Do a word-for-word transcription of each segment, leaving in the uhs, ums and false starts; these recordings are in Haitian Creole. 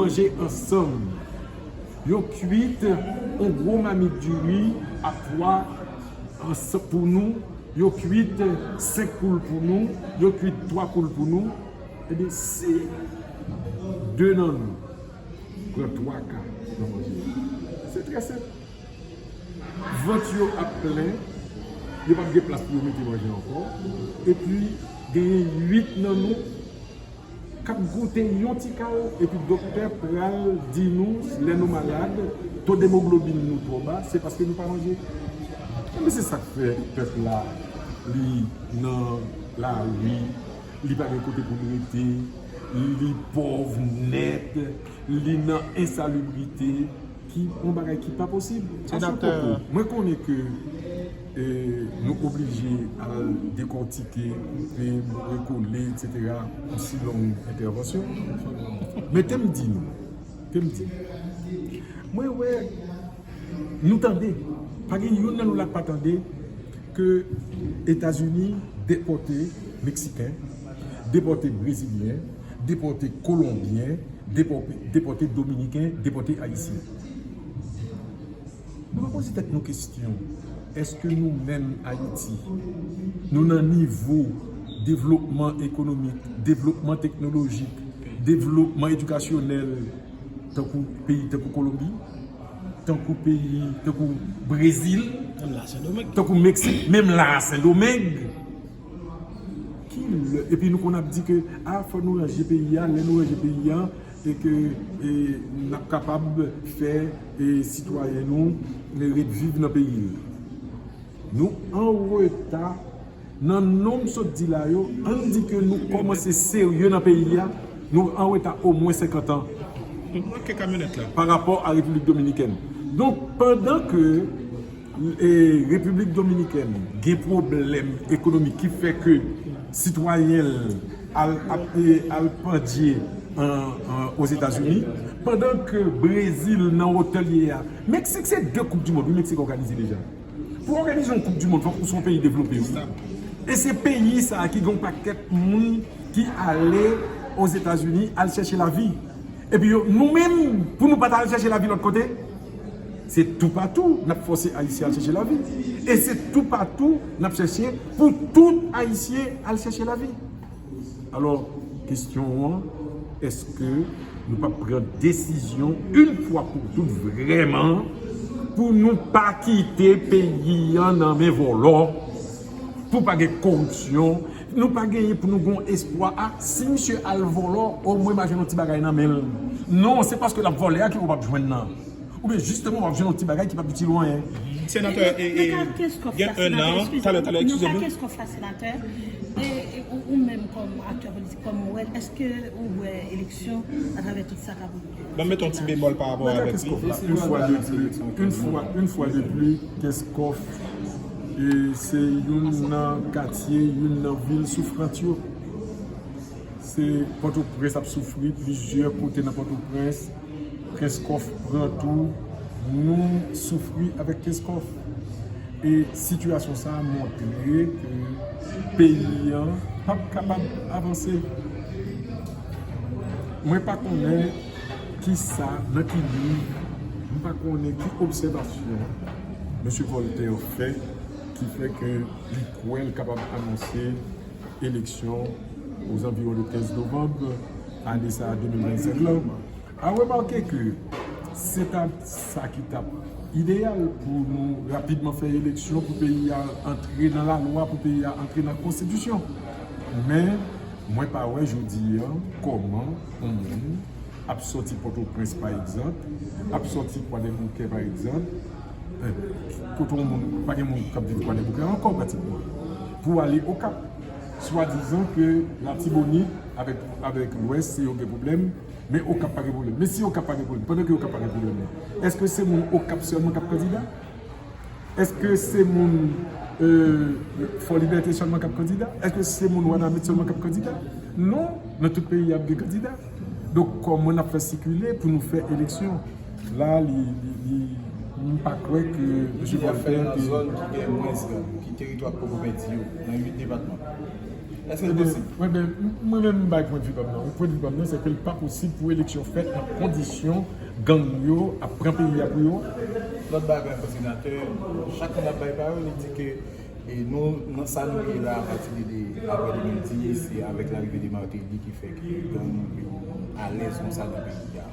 Manje ansanm. Yo kwit yon gwo mamit diri a twa ansanm pou nou. Yo kwit senk poul pou nou. Yo kwit twa poul pou nou. Ebyen, si de nan nou pran twa ka nan manje a, se trè senp. Vant yo ap plen, yo p ap gen plas pou yo mete manje ankò. Epi, genyen uit nan nou k ap goute yon ti kal, epi doktè pral di nou, lè nou malad, to demoglobin nou twò ba, se paske nou pa manje. Ebyen, se sa k fè pèp la, li nan lari, li pa gen kote pou l rete, li pòv nèt, li nan ensalibrite, ki yon bagay ki pa posib. Senatè. Mwen konnen ke, e, nou oblije al dekòtike, koupe, rekole, etsetera, yon si long entèvansyon. Men te m di nou, te m di, mwen wè, nou tande, pa gen youn nan nou la k pa tande ke Etazini depòte Meksiken, depòte Brezilyen, depòte Kolonbyen, depòte, depòte Dominiken, depòte Ayisyen. Nou pa poze tèt nou kesyon, èske nou menm Ayiti, nou nan nivo devlopman ekonomik, devlopman teknolojik, devlopman edikasyonèl, tankou peyi tankou Kolonbi, tankou peyi tankou Brezil, tankou Meksik, menm la a Sendomeng? Ki lè, epi nou konn ap di ke, a, fò nou ranje peyi a, lè nou ranje peyi a, e ke, e, n ap kapab fè, e, sitwayen nou, e, ret viv nan peyi l. Nou an reta nan non m sot di la yo, ann di ke nou kòmanse serye nan peyi a, nou an reta omwen senkant an. Manke kamyonèt la. Pa rapò a Repiblik Dominikèn. Donk, pandan ke, e, Repiblik Dominikèn gen pwoblèm ekonomik ki fè ke sitwayen l al, ap, e, al pandye an, an, Ozetazini, pandan ke Brezil nan wotè l ye a, Meksik se de koup di mond, wi, Meksik òganize deja. Pou òganize yon koup di mond, fòk ou se yon peyi devlope, wi. E se peyi sa a ki gen yon pakèt moun ki ale Ozetazini al chèche lavi. Epi yo, nou menm, pou nou pa ta al chèche lavi lòt kote, se toupatou n ap fòse Ayisyen al chèche lavi. E se toupatou n ap chèche pou tout Ayisyen al chèche lavi. Alò, kesyon an, èske nou p ap pran desizyon yon fwa pou tout vrèman pou nou pa kite peyi an nan men vòlò, pou pa gen koripsyon, nou pa genyen pou nou gen espwa, a, si misye al vòlò, omwen m a jwenn yon ti bagay nan men l. Non, se paske l ap vòlè a ki w p ap jwenn nan. Oubyen jisteman w ap jwenn yon ti bagay ki p ap itil ou anyen. Senatè, e, e, gen enn an, talè, talè, eskize m. Nan ka Kenskòf la, senatè, e, e, ou, ou menm kòm aktè politik, kòm ou wè, èske ou wè eleksyon atravè tout sa k ap... Ban m mete yon ti bemòl pa rapò avèk li. Nan ka Kenskòf la, yon fwa de pli, yon fwa, yon fwa de pli, Kenskòf, e, se youn nan katye, youn nan vil soufrant yo. Se Pòtoprens ap soufri, plizyè kote nan Pòtoprens, Kenskòf pran tou, nou soufri avèk Kenskòf. E sitiyasyon sa a montre ke peyi an p ap kapab avanse. Mwen pa konnen kisa, nan ki liy, m pa konnen ki obsèvasyon mesye Voltaire fè ki fè ke li kwè l kapab anonse eleksyon ozanviwon de kenz novanm ane sa a de mil vennsenk lan. A remake ke se ta sa ki t ap ideyal pou nou rapidman fè eleksyon, pou peyi a antre nan lalwa, pou peyi a antre nan konstitisyon. Men, mwen pa wè jodi a kòman yon moun ap sòti Pòtoprens, pa egzanp, ap sòti Kwadèboukè, pa egzanp, eh, kote yon moun, pa gen moun k ap viv Kwadèboukè ankò pratikman, pou ale Okap. Swadizan ke Latibonit avèk, avèk Lwès, se yo gen pwoblèm, men Okap pa gen pwoblèm. Men si Okap pa gen pwoblèm, pandan ke Okap pa gen pwoblèm nan, èske se moun Okap sèlman k ap kandida? Èske se moun, euh, Fò Libète sèlman k ap kandida? Èske se moun Wanament sèlman k ap kandida? Non, nan tout peyi a ap gen kandida. Donk, kòman n ap fè sikile pou nou fè eleksyon? La, li, li, li, m pa kwè ke mesye Voltaire te... Ki fè nan zòn ki gen mwens gang, ki teritwa k poko pèdi yo, nan uit depatman. Èske l posib? Mwen menm, m bay pwennvi pa m nan. Pwennvi pa m nan, se ke l pa posib pou eleksyon fèt nan kondisyon gang yo ap pran peyi a pou yo. Lòt bagay ankò, senatè, chak tan n ap bay pawòl, li di ke e nou, nan sa nou ye la, apati de, de, apre de mil dis, se avèk larive de Martelly ki fè ke gang yo alèz konsa nan peyi a.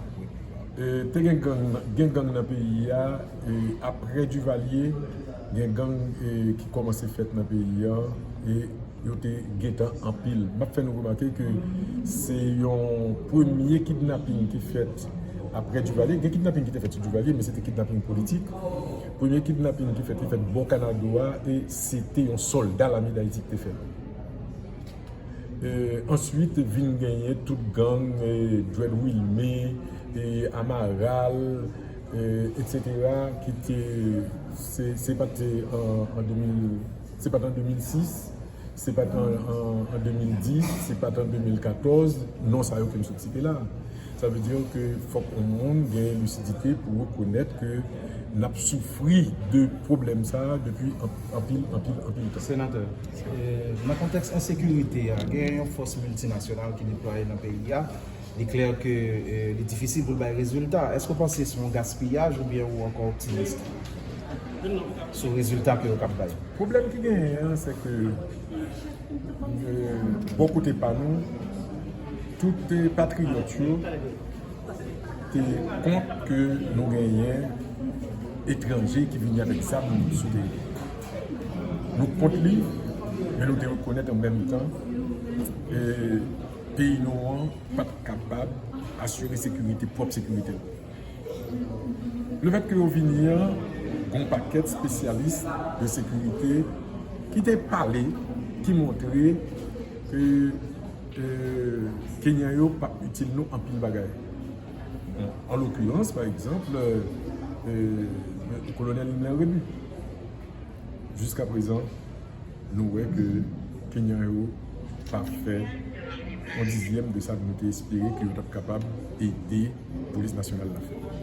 E, te gen gang, gen gang nan peyi a, e, apre Duvalier, gen gang, e, ki kòmanse fèt nan peyi a, e yo te gentan anpil. M ap fè nou remake ke se yon premye kidnaping ki fèt apre Duvalier. Gen kidnaping ki te fèt sou Duvalier, men se te kidnaping politik. Premye kidnaping ki fèt, ki fèt bò Kanado a, e se te yon sòlda Lame Dayiti ki te fè l. E, answit, vin genyen tout gang, e, Dread Wilmé, e, Amaral, e, etsetera, ki te, se, se pa te an, an de mil, se pa t an de mil sis, se pa t an, an, an de mil dis, se pa t an de mil katòz, non sa yo ke m sot site la. Sa vle di ke fòk yon moun gen lisidite pou rekonèt ke n ap soufri de pwoblèm sa a depi an-, anpil, anpil, anpil tan. Senatè, e, nan kontèks ensekirite a, gen yon fòs miltinasyonal ki deplwaye nan peyi a. Li klè ke, e, li difisil pou l bay rezilta. Èske w panse se yon gaspiyaj oubyen ou ankò optimis sou rezilta ke yo kab bay? Pwoblèm ki genyen an, se ke, e, bò kote pa nou, tout, e, patriyòt yo te kont ke nou genyen etranje ki vini avèk zam sou teren. Nou kont li, men nou te rekonèt an menm tan, e, peyi nou an pa t kapab asire sekirite, pwòp sekirite l. Lefètke yo vini an, gen yon pakèt espesyalis de sekirite ki te pale, ki montre ke, e, Kenyan yo p ap itil nou anpil bagay. Bon, an lokirans, pa egzanp, e, kolonèl Himmler Rébu. Jiskaprezan, nou wè ke Kenyan yo pa fè yon dizyèm de sa ke nou te espere ke yo t ap kapab ede Polis Nasyonal la fè.